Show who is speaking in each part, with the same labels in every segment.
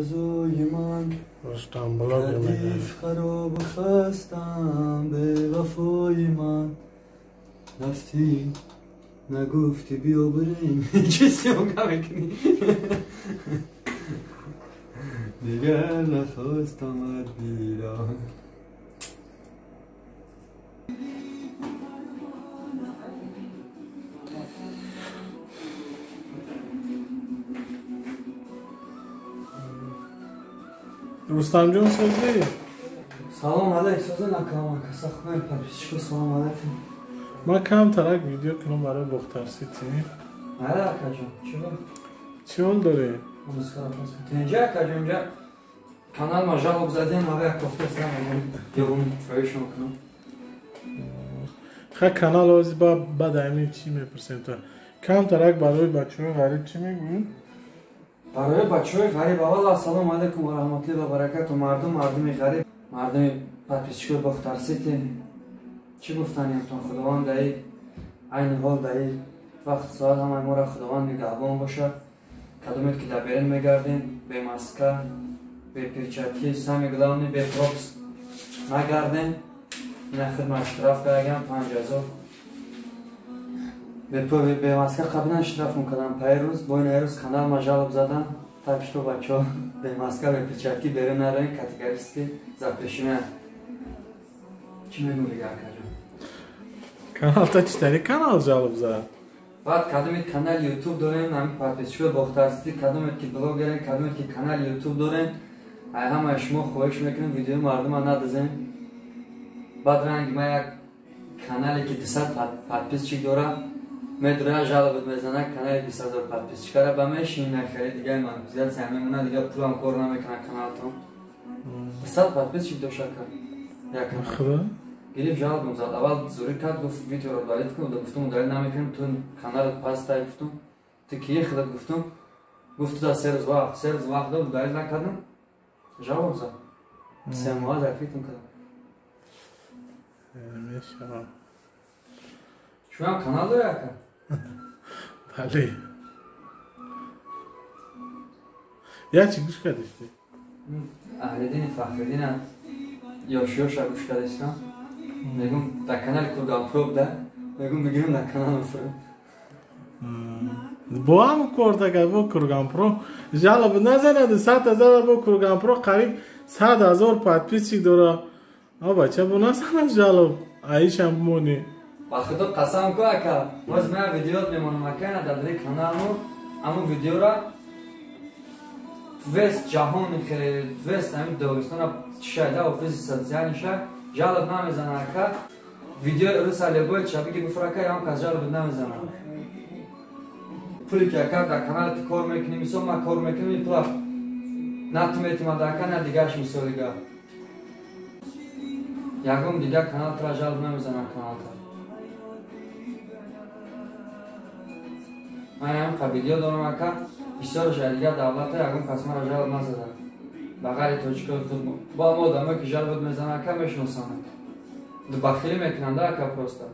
Speaker 1: فضای من
Speaker 2: رستم بلاگ
Speaker 1: کردی خراب و خستم به وفای من رفتی نگفتی بیا بریم چی سیامگاه میکنی دیگر نخواستم بیرون.
Speaker 2: رستم جون سازی؟
Speaker 1: سلام علیک سازه نکنم کسا خوبه پرپیچکو سلام علیکم.
Speaker 2: من کم ترک ویدیو کنم برای بختر سیتی.
Speaker 1: نه اکا جان چرا؟
Speaker 2: چی حال داری؟
Speaker 1: اینجا اکا جان اینجا کانال ما жалоб زدیم آقا گفته سلام یوم فریش میکنم.
Speaker 2: خیلی کانال آزی با بعد همین چی میپرسیم تا کم ترک برای بچه‌های غریب چی میگویی؟
Speaker 1: برای بچه‌های غریب اول سلام علیکم و رحمت الله و برکاته. مردم غریب مردم подписчикои Бохтар Сити чӣ гуфтаниятон? Худованд даи айни ҳол даи вақт соат ҳамаи моро Худованд нигаҳбон бошад. Кадомед ки дар берун мегардем бе маска, бе перчатки, самое главное бе пропуск нагардем. Ина хидмат штраф кардагам 5000 бе маска қаблан штраф мекардам пайрӯз. Бо ин айрӯз канал ма жалоб задам. Так что бачаҳо бе маска, бе перчатки берун наравем, категорически запрещено. Чӣ мегӯм дигар акаҷон?
Speaker 2: Канал та читари канал жалоб зад?
Speaker 1: Баъд кадомед канали ютуб дорем, ҳамин подписчикои Бохтар Сити, кадомед ки блогерем, кадомед ки канали ютуб дорем, ай ҳамаи шумо хоҳиш мекунем видеои мардума надизем. Баъд ранги ма як канале ки 200 подписчик дорам, медурая жалобат мезанад канали 200,000 подписчикара ба мешинӣ нахари дигар монетизатсия мемонад, дигар пулам кор намекунад каналтон. 200 подписчик дошт ака. Як канал. Гирифт жалобам зад. Аввал зурӣ кард, гуфт видеоро удалить кун. Гуфтум удалить намекунем, ту каналат пастай гуфтум. Ту кие худат гуфтум. Гуфт ту да 3 рӯз вақт, 3 рӯз вақт дод, удалить накардам. Жалоб зад. 3 моҳ закритым кардам.
Speaker 2: Мешавам.
Speaker 1: Шумоам канал дорӣ ака?
Speaker 2: Бале. Як чӣ гӯш кардисти?
Speaker 1: Аҳлиддини Фахриддина ёш-ёша гӯш кардистам. Мегум дар канали Курганпро буда, мегум бигирем дар каналам фурӯ.
Speaker 2: Бо ҳам кор такард бо Курганпро. Жалоб назанад 100,000 бо Курганпро қариб 100,000 подписчик дора. А бача бо назанад жалоб. Аишам бимонӣ.
Speaker 1: Ба худо қасам ку ака, боз ман видеот мемонам ака, на дар дили каналмо, аммо видеора вес ҷаҳони хеле вес ҳамин Догистона шайда офиси социалиша жалоб намезана ака. Видеои руса лебои чабиги бифурака, ям кас жалоб намезана. Пули ки ака дар канали ту кор мекунӣ, мисол ман кор мекунам, ин пула на ту метимад ака, на дигараш мисол дига. Ягон дигар канал тура жалоб намезана каналта. Ман ҳам видео дорам ака, бисёраш аз дигар давлата ягон кас маро жалоб назада. Ба ғайри тоҷикои худ бо ҳама одамое ки жалобот мезананд ака мешиносанд. Бахилӣ мекунанд ака просто.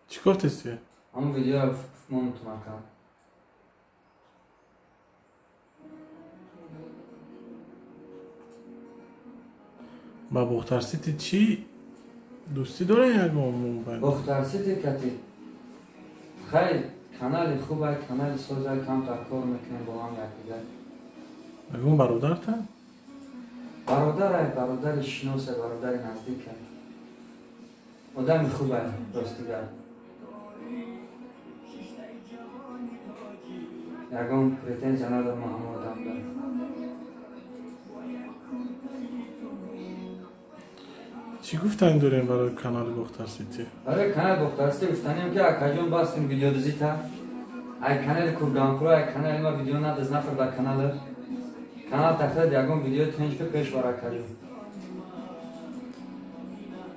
Speaker 2: Чӣ гуфтести?
Speaker 1: Ҳамон видеоро монтум ака.
Speaker 2: Ба Бохтар Сити чӣ дӯстӣ дорем ягон?
Speaker 1: Бохтар Сити кати хайр канали хубай, канали созай, камтар кор мекунем бо ҳам якдигар.
Speaker 2: Ягон бародарта?
Speaker 1: Бародарай, бародари шиносай, бародари наздикай. Одами хубай, ростигар. Ягон претензия надорам ҳама одам дорам.
Speaker 2: Чӣ гуфтанӣ дорем барои канали Бохтар Сити?
Speaker 1: Барои канали Бохтар Сити гуфтанем ки акаҷон бас кун видеодизита. Ай канали Курганпро, ай канали ма видео надиз нафар дар канале. Канал тахтад ягон видео тинҷ ки пеш бар акаҷон.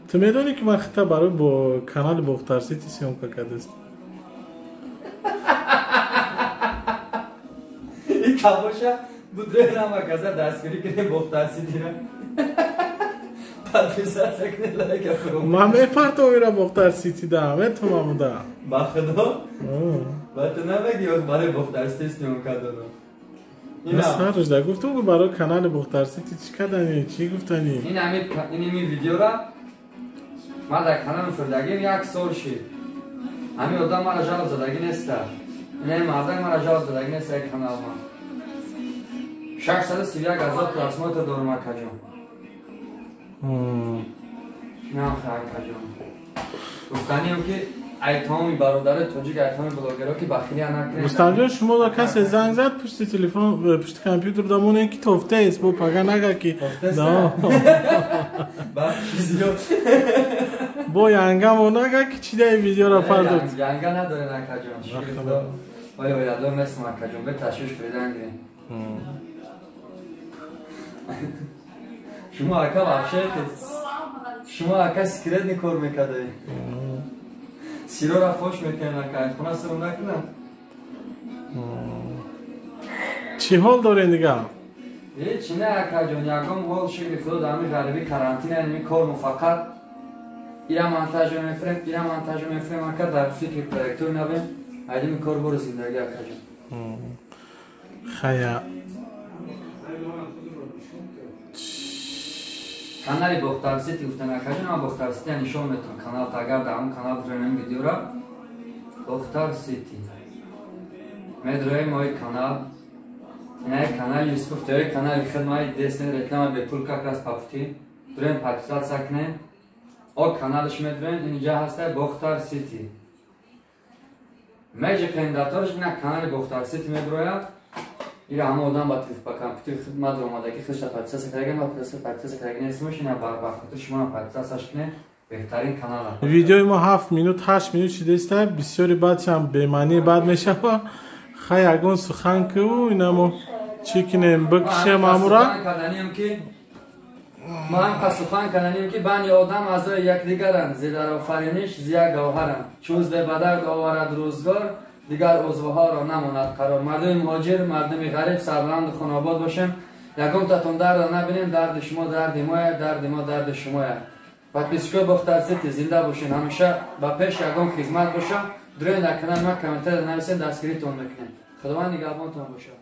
Speaker 2: Ту медонӣ ки ман хита барои бо канали Бохтар Сити съёмка кардааст?
Speaker 1: Ин тамоша будренам аказа дастгирӣ кунем Бохтар Ситиро. Подписаться кунед, лайка фурӯ.
Speaker 2: Ман мепартовира Бохтар Сити да, метавонам да.
Speaker 1: Ба худо? Ба ту намегӣ барои Бохтар Сити съёмка додам.
Speaker 2: Сарш да гуфтам барои канали Бохтар Сити чӣ кардани, чӣ гуфтани?
Speaker 1: Ин ҳами ин видеора ман дар канали фурдагим як сол шид. Ҳами одам мара жалоб задагӣ неста. Ин мардак мара жалоб задагӣ неста як канал ман. 631 ҳазор просмотр дорум акаҷон. Нам акаҷон. Гуфтанием ки ай тамоми бародарои тоҷик, ай тамоми блогерҳо ки бахилия накунед.
Speaker 2: Рустамҷон, шумо да касе занг зад пушти телефон, пушти компютер дамоне ки тофтест, бо пага нага ки. Бо янгамо нага ки чи дай видеора фардод.
Speaker 1: Янга надорем акаҷон. Шукри худо. Оё оядор нестам акаҷон, бе ташвиш фиридан гирем. Шумо ака вообще шумо ака секретный кор мекардаед. Сирора фош мекунем ака, хона сиру накунам.
Speaker 2: Чӣ ҳол дорем дига?
Speaker 1: Ҳеч не акаҷон, ягон ҳол шукри худо дар ҳамин ғарибӣ карантина ин кор муваффақат. Ира монтажо мефирем, ира монтажо мефирем ака, дар фикри проектор набем. Айдими кор бору зиндагӣ акаҷон.
Speaker 2: Хая.
Speaker 1: Канали Бохтар Сити гуфтан акаҷон, ман Бохтар Сити нишон метавам канал, агар дар ҳамон канал бизорем видеора. Бохтар Сити медроем мои канал, инаи канали Юсуф ТВ, канали хидмаи десен реклама бепул как раз папути дурем подписаться кунем. О каналш медроем, инҷа ҳаста Бохтар Сити. Межиқем даторш ина канали Бохтар Сити медрояд. Ира ҳама одам ба компютери хидмат омадаги худша подписаться кардаги, ма подписаться кардаги нестмош, ина ба хотир шумо подписаться кунед, беҳтарин канал.
Speaker 2: Видеои мо 7 минут 8 минут шидеста, бисёри баъдшам бемаънӣ бад мешава. Хай ягон сухан кӯ, ина мо чӣ кунем, бикшем амура.
Speaker 1: Мо ҳам сухан карданем ки бани одам аъзои якдигаранд, зи дарофариниш зи як гавҳаранд. Чун зе ба дард оварад рӯзгор, дигар узвҳоро намонад қарор. Мардуми муҳоҷир, мардуми ғариб, сарбаланду хонобод бошем. Ягонтатон дарда набинем, дарди шумо дарди моя, дарди мо дарди шумоя. Подписчикои Бохтар Сити зинда бошен, ҳамеша ба пеш ягон хизмат боша. Дурен дар канали ма комментария нависен, дастгиритон мекунем. Худованд нигаҳбонтон бошад.